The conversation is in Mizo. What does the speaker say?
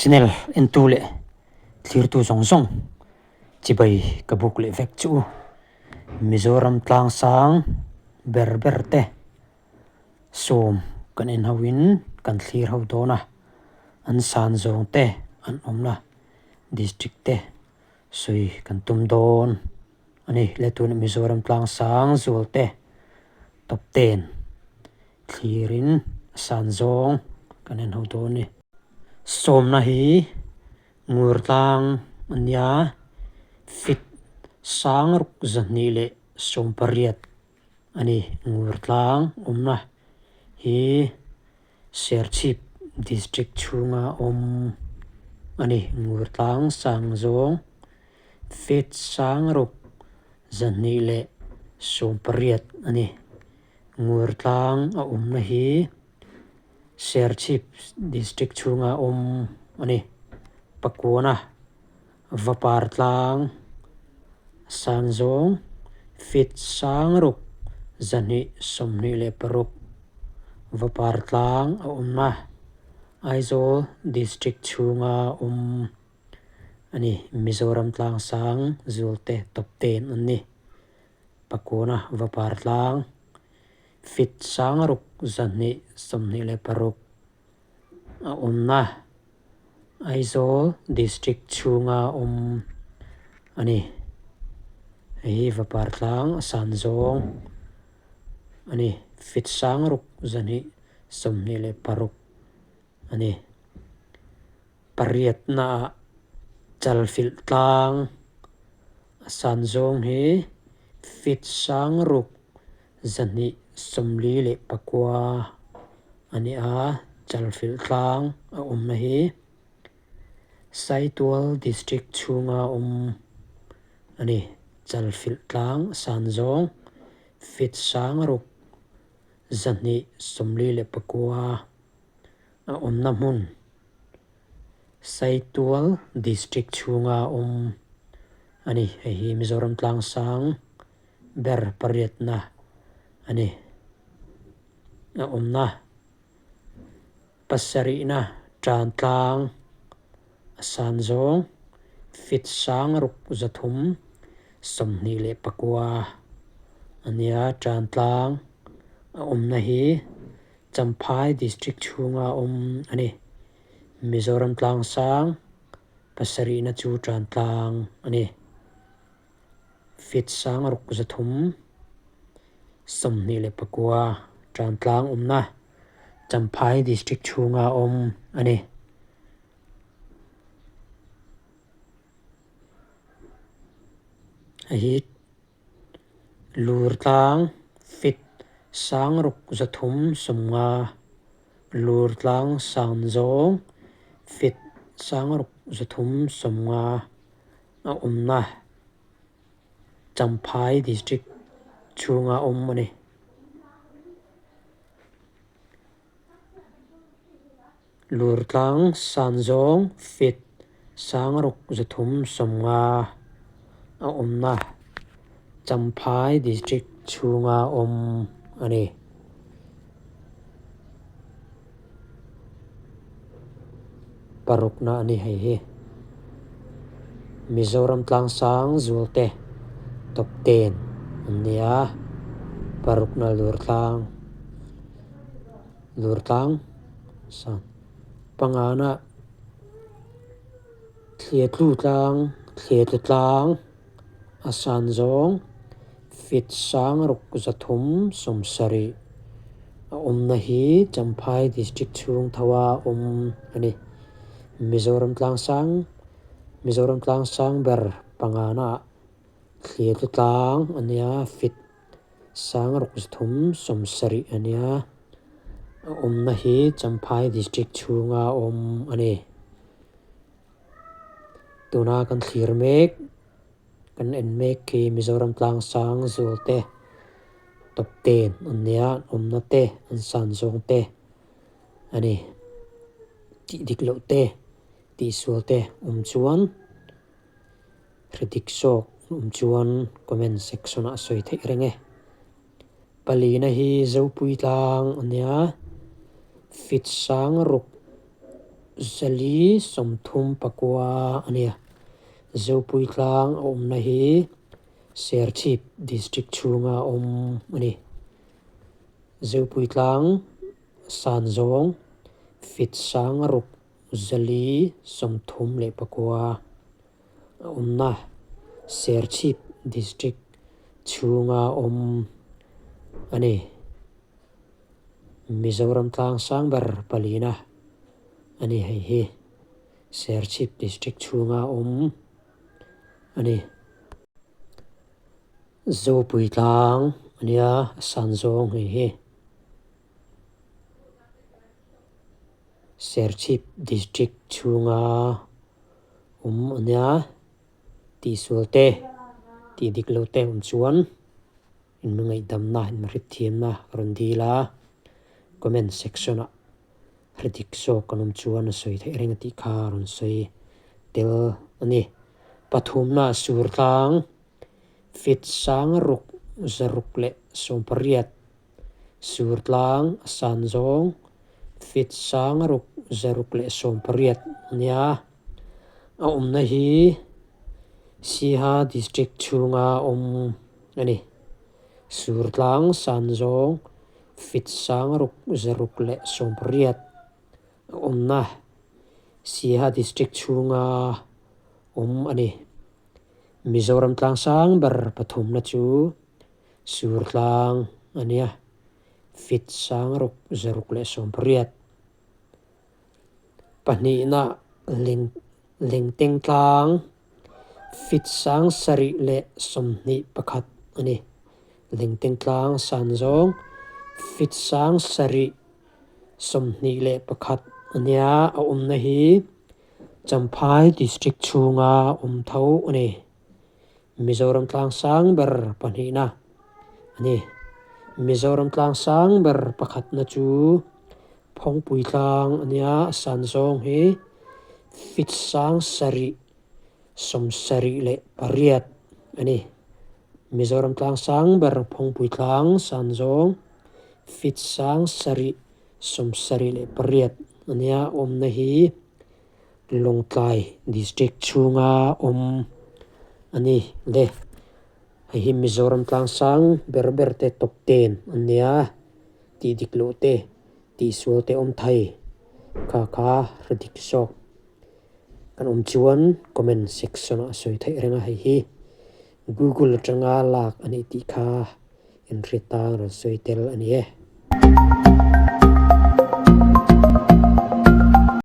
Channel entu leh thlirtu zawng zawng chibai ka buk leh vek chu u. Mizoram tlangsang ber ber te sawm kan en ho in kan thlir ho dawn a, an san zawng te an awmna district te sawi kan tum dawn a ni. Le tuna Mizoram tlangsang zual te top ten thlirin a san zawng kan en ho dawn a ni. Sawmna hi ngur tlang a nia, fit sang ruk zahnih leh 80 a ni. Ngur tlang awmna hi Serchhip District chhunga awm a ni. Ngur tlang sang zawng fit sang ruk 280 a ni. Ngur tlang a awmna hi Serchhip District chhunga awm a ni. Pakuana Vapar tlang Sanzawng feet 6 226 Vapar tlang a awmna Aizawl District chhunga awm a ni. Mizoram tlang sang Zualte top ten an ni. Pakuana Vapar tlang feet 6 226 a awmna Aizawl District chhunga awm a ni. Hei hi Vapar tlang a san zawng a ni. Feet 6 226 a ni. Pariatnaah Chalfilh tlang a san zawng hi feet 6 249 a ni a, Chalfilh tlang a awmna hi Saitual District chhunga awm a ni. Chalfilh tlang a san zawng feet 6 249 a awmna hmun Saitual District chhunga awm a ni. Hei hi Mizoram tlang sang ber pariatna a ni. A awmna pasarihna tan tlang a san zawng feet 6 329 a nia. Tan tlang a awmna hi Champhai District chhunga awm a ni. Mizoram tlang sang pasarihna chu tan tlang a ni. Feet 6 329 tan tlang awmna Champhai District chhunga awm a ni. Hei hi lur tlang feet 6 350 lur tlang san zawng feet 6 350 a awmna Champhai District chhunga awm a ni. Lur tlang san zawng feet 6 350 a awmna Champhai District chhunga awm a ni. Parukna a ni hei hi. Mizoram tlang sang Zualte top ten an ni a, parukna lur tlang lur tlang sang pangana thliatlu tlang thliatlu tlang a san zawng feet 6 370 a awmna hi Champhai District chhung tho a awm a ni. Mizoram tlang sang Mizoram tlang sang ber pangana thliatlu tlang a nia feet 6 370 a nia a awmna hi Champhai District chhunga awm a ni. Tuna kan thlir mek kan en mek khi Mizoram tlang sang Zualte top ten an nia an awmna te an san zawng te a ni. Tih dik loh te tih sual te awm chuan hre dik zawk awm chuan comment section ah sawi theih reng e. Palina hi Zopui tlang a nia feet 6. 439 a nia. Zopui tlang a awmna hi Serchhip District chhunga awm a ni. Zopui tlang san zawng fit sang 6 439 a awmna Serchhip District chhunga awm a ni. Mizoram tlang sang ber palina a ni hei hi Serchhip District chhunga awm a ni. Zopui tlang a nia a san zawng hei hi Serchhip District chhunga awm a nia tihsual te tih dik lo te awm chuan In ngaihdamna, in hritthiamna rawn dil a, comment section ah hre dik zawk kan awm chuan a sawi theih reng a tih kha a rawn sawi tel a ni. Pathumna sur tlang fit sang ruk zaruk leh 80 sur tlang a san zawng fit sang ruk zaruk leh 80 a nia. A awmna hi Siha District chhunga awm a ni. Surtlang san zawng fit sang ruk zaruk leh 80 a awmna Siha District chhunga awm a ni. Mizoram tlang sang ber pathumna chu Surtlang a nia, fit sang ruk zaruk leh 80. Pahnihna leng lengteng tlang fit 721 a ni. Lengteng tlang san zawng fit 721 a nia a awmna hi Champhai District chhunga awm tho a ni. Mizoram tlang sang ber pahnihna a ni. Mizoram tlang sang ber pakhatna chu Phawngpui tlang a nia, a san zawng hi fit 778 a ni. Mizoram tlang sang ber Phawngpui tlang san zawng fit 778 a nia, awmna hi Lawngtlai District chhunga awm a ni le. Hei hi Mizoram tlang sang ber ber te top 10 an nia tih dik loh te tih sual te awm thei kha kha hre dik zawk kan awm chuan comment section ah a sawi theih reng a hei hi Google atanga lak a nih tih kha inhriat tan rawn sawi tel a ni e.